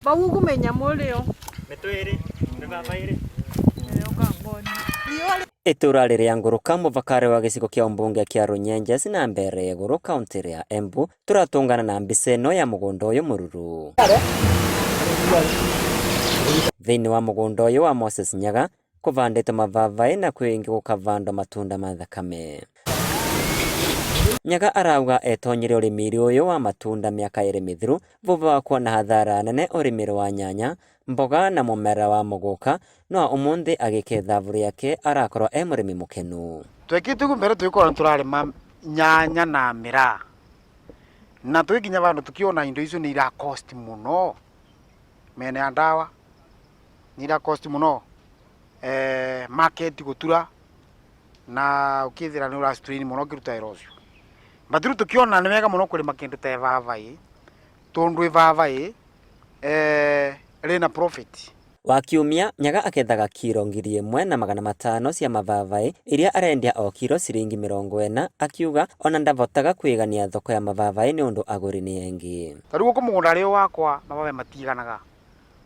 Vau ũkũmenya mũrĩo. Mĩtwe ĩrĩ, mĩbaba ĩrĩ. Itũra rĩrĩa ngũrũka mũbakare wa gĩcigo kĩa ũmbunge kĩa Runyenjes na mbere igũrũ kaunti rĩa Embu tũratũngana na mbica ĩno ya mũgũnda ũyũ mũruru. Thĩinĩ wa mũgũnda ũyũ wa Moses Nyaga kũbandĩtwo mababaĩ na kwĩ ingĩ gũkabandwo matunda ma thakame. Nyaga arauga etonyire ũrĩmi-rĩ ũyũ wa matunda mĩaka ĩrĩ mĩthiru thutha wa kuona hathara nene ũrĩmi-rĩ wa nyanya, mboga na mũmera wa mũgũka no ũmũthĩ agĩka ithabu rĩake arakorwo e mũrĩmi mũkenu. Twekĩte ũguo mbere tũgĩkorwo nĩ tũrarĩma nyanya na mĩraa na tũgĩkinya vandũ tũkĩona indo icio nĩ ira cost mũno mĩena ya ndawa nĩ ira cost mũno market gũtura na ũkĩthĩra nĩ ũra strain mũno ũkĩruta wĩra ũcio. But rĩu tũkĩona nĩ wega mũno kũrĩma kĩndũ ta ĩbabaĩ tondũ ĩbabaĩ rĩna profit. Wakiumia Nyaga akethaga kiro 1500 cia mababaĩ iria arendia o kiro ciringi 40 akiuga ona ndavotaga kwigania thoko ya mababaĩ nĩ ũndũ agũri nĩ engi. Ta rĩu gũkũ mũgũnda ũrĩa wakwa mababaĩ matiganaga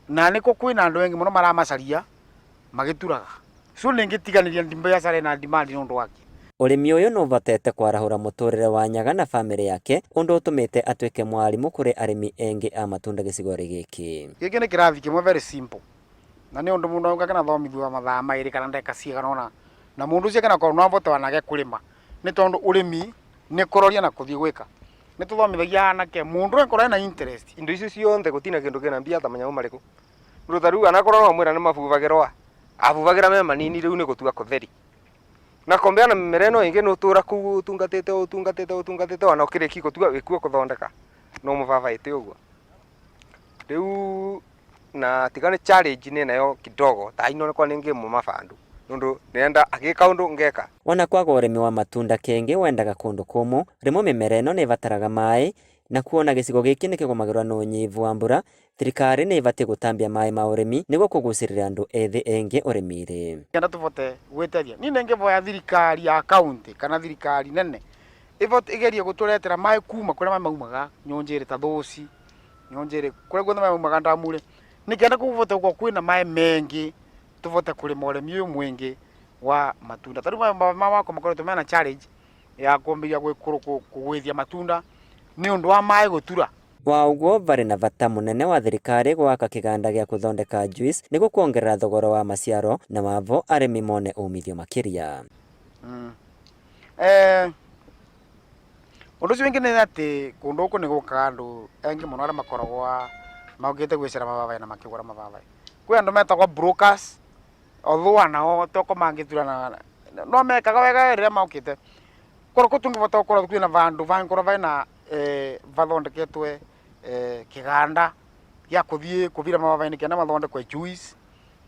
na nĩkũ kwĩna andũ aingĩ mũno maramacaria magĩturaga so nĩngĩtiganĩria biacara ĩna demand nĩ ũndũ wake. Ũrĩmi ũyũ nĩũvotete kwarahũra mũtũrĩre wa Nyaga na bamĩrĩ yake ũndũ ũtũmĩte atuĩke mwarimũ kũrĩ arĩmi engĩ a matunda gĩcigo-inĩ gĩkĩ. Gĩkĩ nĩ kĩrathi kĩmwe very simple na nĩ ũndũ mũndũ angĩkena thomithio mathaa merĩ kana ndagĩka cigana ũna na mũndũ ũcio akena no avote onake kũrĩma nĩ tondũ ũrĩmi nĩ kũroria na kũthiĩ gwĩka. Nĩ tũthomithagia anake mũndũ angĩkorwo ena interest. Indo icio cionthe gũtina kĩndũ kĩna mbia ta manyamũ marĩkũ ndu ta rĩu anakorwo no mwĩra nĩ mabubagĩrwa abubagĩra me manini rĩu nĩ gũtua kũtheri na kombea na mĩmera ĩno ĩngĩ nĩ ũtũra kũu ũtungatĩte ũtungatĩte ũtungatĩte ona ũkĩrĩki gũtua wĩkuo kũthondeka no mũbabaĩte ũguo rĩu na tiga nĩ challenge nĩ nayo kidogo ta ino nĩkwa nĩ ngĩmũma bandu nundu nĩenda agĩka ũndũ ngeka. Ona kwaga ũrĩmi wa matunda kĩngĩ wendaga kũndũ kũmũ rĩmwe mĩmera ĩno nĩ ĩbataraga maĩ na kuona gĩcigo gĩkĩ nĩ kĩgũmagĩrwo nĩ ũnyivu wa mbura thirikari nĩ ĩbatiĩ gũtambia maĩ ma ũrĩmi nĩguo kũgucĩrĩria andũ ethĩ engĩ ũrĩmi-rĩ. Kenda tũvote gwĩteria niĩ nĩngĩvoya thirikari ya county kana thirikari nene ĩvote ĩgerie gũtũretera maĩ kuma kũrĩa maĩ maumaga nyũnjĩrĩ ta Thũci nyũnjĩrĩ kũrĩa guothe maĩ maumaga ndamurĩ nĩkenda kũvote gũkorwo kwĩna maĩ mengĩ tũvote kũrĩma ũrĩmi ũyũ mwĩngĩ wa matunda. Ta rĩu maĩ makwa makoretwo mena challenge ya kwambĩrĩria kũgũithia matunda nĩ ũndũ wa maĩ gũtura. Wa ũguo varĩ na vata mũnene wa thirikari gwaka kĩganda gĩa kũthondeka juice nĩguo kuongerera thogora wa maciaro na wavo arĩmi mone umithio makĩria. Ũndũ ũcio ũngĩ nĩ atĩ kũndũ gũkũ nĩ gũkaga andũ aingĩ mũno arĩa makoragwo mokĩte gwĩcera mababaĩ na makĩgũra mababaĩ. Kwĩ andũ metagwo brokers although nao toko mangĩturana no mekaga wega rĩrĩa mokĩte. Korwo kũ tũngĩbota gũkorwo kwĩna vandũ vangĩkorwo vena vathondeketwe kĩganda gĩa kũthiĩ kũbira mababaĩ nĩkenda mathondekwe juice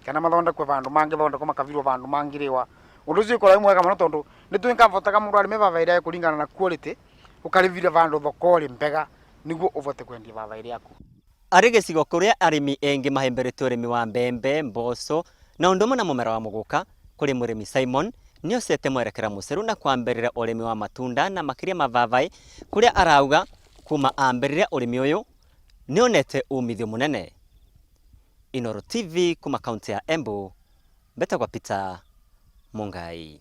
kana mathondekwe vandũ mangĩthondekwo makavirwo vandũ mangĩrĩwa. Ũndũ ũcio ũkoragwo wĩ mwega mũno tondũ nĩ twĩkavotaga mũndũ arĩme babaĩ rĩake kũringana na quality ũkarĩvira vandũ thoko rĩ mbega nĩguo ũvote kwendia babaĩ rĩaku. Arĩ gĩcigo kũrĩa arĩmi aingĩ mahĩmbĩrĩtie ũrĩmi wa mbembe, mboco na ũndũ ũmwe na mũmera wa mũgũka, kũrĩ mũrĩmi Simon nĩocete mwerekera mũceru na kwambĩrĩria ũrĩmi wa matunda na makĩria mababaĩ kũrĩa arauga kuma ambĩrĩria ũrĩmi ũyũ nĩonete umithio mũnene. Inooro TV kuma kaunti ya Embu, mbetagwo Peter Mungai.